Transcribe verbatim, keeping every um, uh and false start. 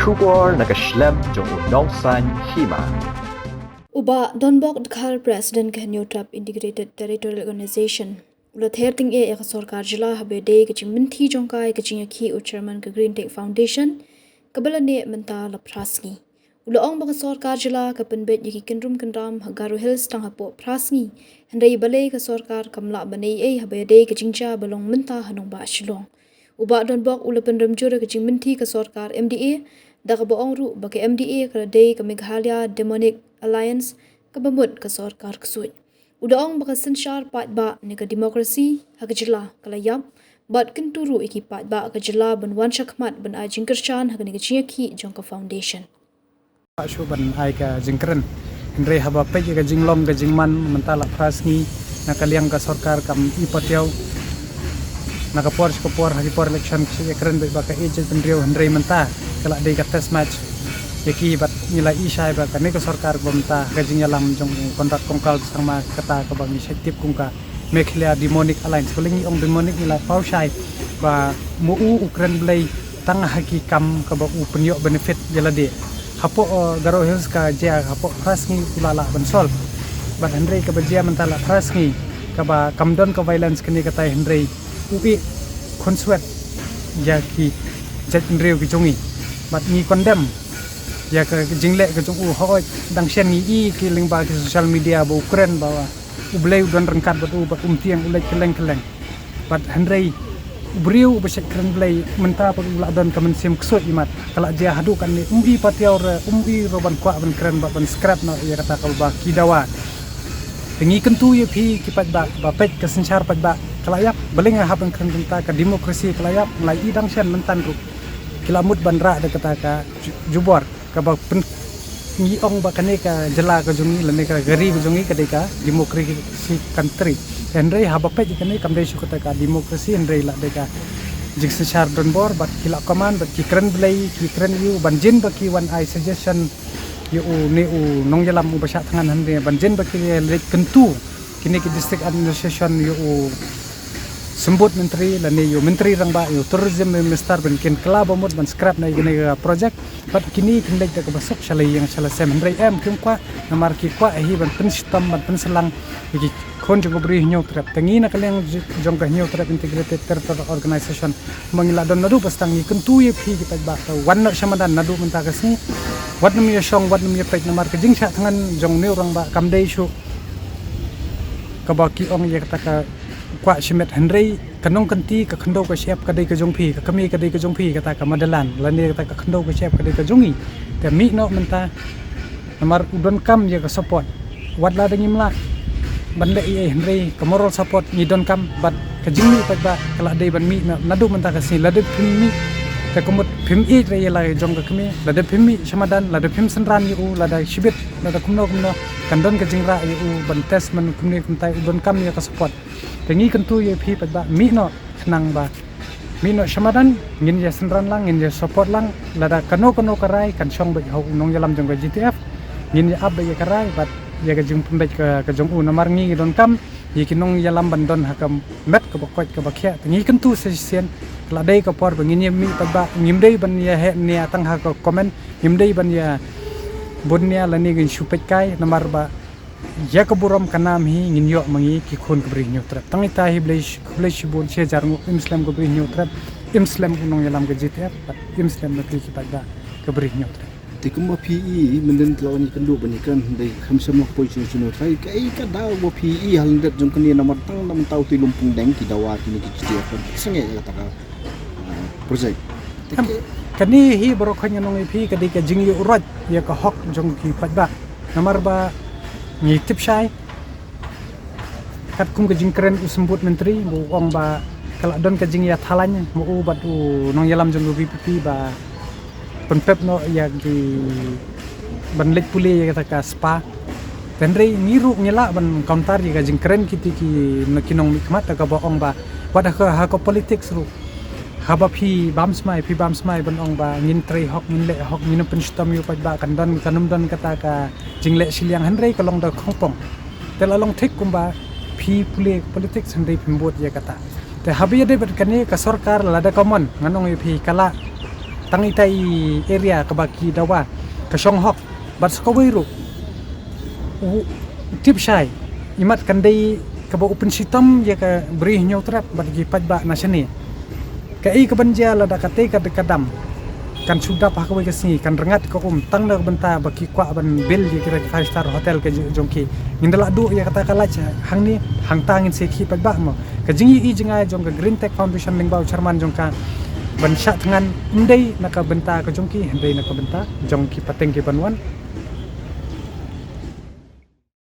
Khubor na ka shlem jong u nongsan hima. U Bah Donbok Dkhar, President ka Hynñiewtrep Integrated Territorial Organization, u la ther tyngeh ïa ka sorkar jylla haba ïadei ka jingmynthi jong ka ïa ka jingïakhih u chairman ka Green Tech Foundation, kaba la neh mynta la phra sngi. U la ong ba ka sorkar jylla ka pynbeit ïa ki kynrum kynram ha Garo Hills tang hapoh phra sngi, hynrei balei ka sorkar kam lah ban ai ei haba ïadei ka jingjia ba long mynta ha nongbah Shillong. U Bah Donbok u la pynrem jur ïa ka jingmynthi ka sorkar M D A da kaba ong ruh ba ka M D A ka la dei ka Meghalaya Demonic Alliance, kaba mut ka sorkar ksuid. U da ong ba ka synshar paidbah ne ka democracy ha ka jylla ka la ïap, bad kyntu ruh ïa ki paidbah ka jylla ban wan shakhmat ban ai jingkyrshan ha kane ka jingïakhih jong ka foundation. Shu ban ai ka jingkren. Hynrei haba peit ïa ka jinglong ka jingman mynta la phra sngi, na ka liang ka sorkar kam i patiaw. Na ka por sha ka por ha ki por election ka shu ïakren beit ba ka ïeit jaitbynriew, hynrei mynta ka la dei ka test match ïa ki, bad ngi la i shai ba kane ka sorkar ba mynta ha ka jingïalam jong u Conrad Kongkal Sangma, kata kaba ngi shait tip kum ka Meghalaya Demonic Alliance. Balei ngi ong demonic? Ngi la paw shai ba ma u u kren blei tang ha ki kam kaba u pynïoh benefit ïa lade. Hapoh, uh, Garo Hills ka jia hapoh phra sngi u la lah ban solve. Bad hynrei kaba jia mynta la phra sngi kaba kam don ka violence kane katai, hynrei u ïeh khunswet ïa ki jaitbynriew ki jong ngi. Bad ngi condemn ïa ka jingleh ka jong u. Hooid, dang shen ngi i ki lyngba ki social media ba u kren ba u Blei u don ryngkat bad u, bad um tieng, u leit kylleng kylleng. Bad hynrei u briew uba shait kren blei mynta pat u la don ka mynsiem ksuid imat. Ka la jia haduh katne, um i patiaw re, um i ruh ban kwah ban kren bad ban scrap noh ïa kata kaba ki dawa. Te ngi kyntu ïa phi ki paidbah ba peit ka synshar paidbah ka la ïap. Balei nga hap ban kren mynta? Ka democracy ka la ïap. Nga la i dang shen mynta ruh ki la mut ban rah da kata ka ju-, jubor. Kaba pyn-, ngi ong ba kane ka jylla ka jong ngi lane ka ri ka jong ngi ka dei ka democracy country. Hynrei haba peit kane kam dei shuh kata ka democracy, hynrei la dei ka jingsynshar donbor. Bad ki la command, bad ki kren blei, ki kren ïa u, ban jin ba ki wan ai suggestion ïa u ne u nongïalam uba shah thngan, hynrei ban jin ba ki leit kyntu kine ki district administration ïa u Symbud Myntri lane ïa u Myntri Rangbah, ïa u Tourism Minister, ban kin kylla ba mut ban scrap noh ïa kane ka project. Bad kine kin leit da kaba suk sha la ïing sha la sem, hynrei em, kim kwah, namar ki kwah hi ban pynshitom ban pynsalang ïa ki khun jong ka Bri Hynñiewtrep. Te ngi na ka liang j-, jong ka Hynñiewtrep Integrated Territorial Organization, ma ngi la don naduh ba sdang, ngi kyntu ïa phi ki paidbah, te wan noh sha madan naduh mynta ka sngi. Wat nym ïa shong, wat nym ïa peit, namar ka jingshah thngan jong une u rangbah kam dei shuh kaba ki ong ïa kata ka kwah shimet, hynrei ka nongkynti, ka khyndew ka shyiap ka dei ka jong phi, ka kmie ka dei ka jong phi, kata ka motherland lane kata ka khyndew ka shyiap ka dei ka jong ngi. Te mih noh mynta, namar u donkam ïa ka support. Wat la da ngim lah ban leh ei ei, hynrei ka moral support ngi donkam, bad ka jingmih paidbah ka la dei ban mih na-, naduh mynta ka sngi. Lada phim mih, te ka mut phim ïeit re ïa la jong ka kmie. Lada phim mih sha madan, lada phim synran ïa u, lada shibit, lada kumno kumno, kan don ka jingrah ïa u ban test man kumne kumtai. U donkam ïa ka support. Te ngi kyntu ïa phi paidbah, mih noh khnang ba mih noh sha madan, ngin ïa synran lang, ngin ïa support lang. Lada kano kano ka rai kan shong beit ha u nongïalam jong ka G T F, ngin ïa ap beit ïa ka rai bad ïa ka jingpynbeit ka, ka jong u, namar ngi ngi donkam ïa ki nongïalam ban don ha ka met kaba koit kaba khiah. Te ngi kyntu sa shisien, ka la dei ka por ba ngin ïa mih paidbah, ngim dei ban ïa heh nia tang ha ka comment, ngim dei ban ïa bun nia lane ngin shu peit kai, namar ba ïa ka burom ka nam hi ngin ïoh ma ngi ki khun ka Bri Hynñiewtrep. Tang ita hi, Blei sh-, Blei shibun, shi hajar nguh, im slem ka Bri Hynñiewtrep, im slem u nongïalam ka G T F, bad im slem na phi ki paidbah ka Bri Hynñiewtrep. Te kumba phi i, myndien ka la wan ïa ka duh ban ïa kren, hynrei kham shym la poi shuh shuh, trai kaei ka daw ba phi i ha lyndet jong kane, namar tang na mynta u Tui Lumpung Deng ki dawa kine ki G T F ban sangeh ïa kata ka, ah, project. Te em, ke- kane hi baroh khoit ngan ong ïa phi, ka dei ka jingïuhroit ïa ka hok jong ki paidbah. Namar ba ngi tip shai katkum ka jingkren u Symbud Myntri, ba u ong ba ka la don ka jingïathalaiñ ma u bad u nongïalam jong u V P P ba pynpep noh ïa ki ban leit pule ïa kata ka spa. Hynrei ngi ruh ngi lah ban counter ïa ka jingkren kiti ki, ki nongmihkhmat, kaba ong ba wat ha ka, ha ka politics ruh, haba phi bam smai, phi bam smai ban ong ba ngin trei hok, ngin leh hok, ngin pynshitom ïa u paidbah, kan don, kan ym don kata ka jingleh shiliang, hynrei ka long da khongpong. Te la long thik kumba phi pule politics hynrei phim bud ïa kata. Te haba ïadei bad kane ka sorkar, lada ka mon, ngan ong ïa phi, ka lah tang ita i area kaba ki dawa ka shong hok bad sa kawei ruh u tip shai imat kan dei kaba u pynshitom ïa ka bri Hynñiewtrep bad ki paidbah na shane. Kaei kaban jia lada katei ka dam kan shu dap ha kawei ka sngi, kan rngat ka um tang na ka bynta ba ki kwah ban build ïa kita ki five star hotel ka jong ki. Ngin da lah duh ïa kata ka lait hangne, hangta ngin sa ïakhih paidbah mo. Ka jingïohi jngai jong ka Green Tech Foundation lyngba u chairman jong ka ban shah thngan ym dei na ka bynta ka jong ki, hynrei na ka bynta jong ki pateng ki ban wan